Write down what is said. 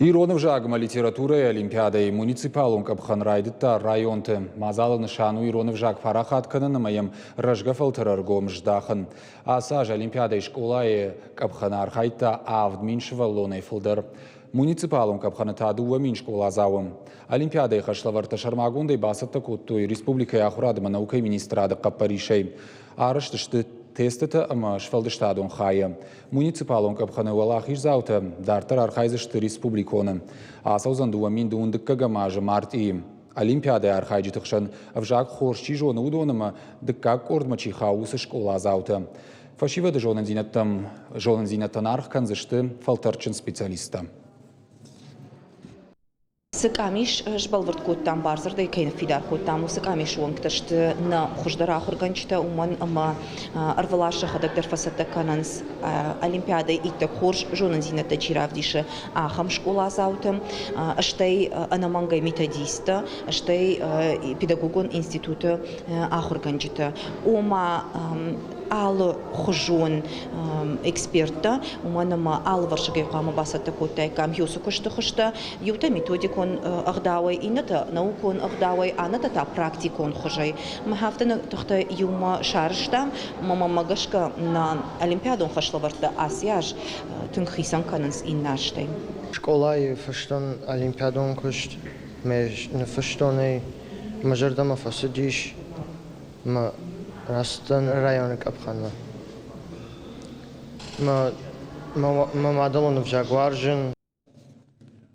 Ирон ӕвзагмӕ литературӕйы олимпиадӕйы муниципалон къӕпхӕн райдыдта районты. Мадзалы нысан у ирон ӕвзаг парахат кӕнын ӕмӕ йӕм рӕзгӕ фӕлтӕры ӕргом здахын. Ацы аз олимпиадӕйы скъолайы къӕпхӕны архайдта 7000 сывӕллонӕй фылдӕр. Муниципалон къӕпхӕны та 2000 скъоладзауы. Олимпиадӕйы хӕслӕвӕрдтӕ сӕрмагондӕй бацӕттӕ кодтой республикӕйы ахуырад ӕмӕ наукӕйы министрады хъӕппӕрисӕй. Арӕзт сты тестытӕ ӕмӕ сфӕлдыстадон хайы. Муниципалон къӕпхӕны уӕлахиздзаутӕ дарддӕр архайдзысты республиконы. Ацӕудзӕн 2000 дыккӕгӕм азы мартъийы. Олимпиадӕйы архайджыты хсӕн ӕвзаг хорз чи зоны, уыдон ӕмӕ дыккаг къордмӕ чи хауы, уыцы скъоладзаутӕ. Фӕсивӕды зонындзинӕдтӕм зонындзинӕдтӕн аргъ кӕндзысты фӕлтӕрдджын специалисттӕ. Цы къамис сбӕлвырд кодтам, бардзырдӕй кӕй ныффидар кодтам, уыцы къамисы уӕнгтӕ сты нӕ хуыздӕр ахуыргӕнджытӕ, уымӕн ӕмӕ ӕрвылаз сӕхӕдӕг дӕр фӕцӕттӕ кӕнынц олимпиадӕйы иттӕг хорз зонындзинӕдтӕ чи равдисы, ахӕм скъоладзаутӕ, стӕй ӕнӕмӕнгӕй методисттӕ, стӕй педагогон институты ахуыргӕнджытӕ. Ома алыхуызон эксперттӕ, уымӕн ӕмӕ алывӕрсыгӕй хъуамӕ бацӕттӕ кодтаиккам уыцы куысты хуызтӕ, иутӕ методикон ӕгъдауӕй, иннӕтӕ наукон ӕгъдауӕй, аннӕтӕ та практикон хуызӕй. Мах афтӕ нӕ тыхтӕ иумӕ сарӕзтам, ӕмӕ мӕнмӕ гӕсгӕ нӕ олимпиадон хӕслӕвӕрдтӕ ацы аз тынг хицӕн кӕнынц иннӕ азтӕй. Скъолайы фыстон олимпиадон куыст, мӕ ныффыстон ӕй, мӕ зӕрдӕмӕ фӕцыдис. Мӕ рацыдтӕн районы къӕпхӕнмӕ. Мӕ, мӕ, мӕ мадӕлон ӕвзаг уарзын.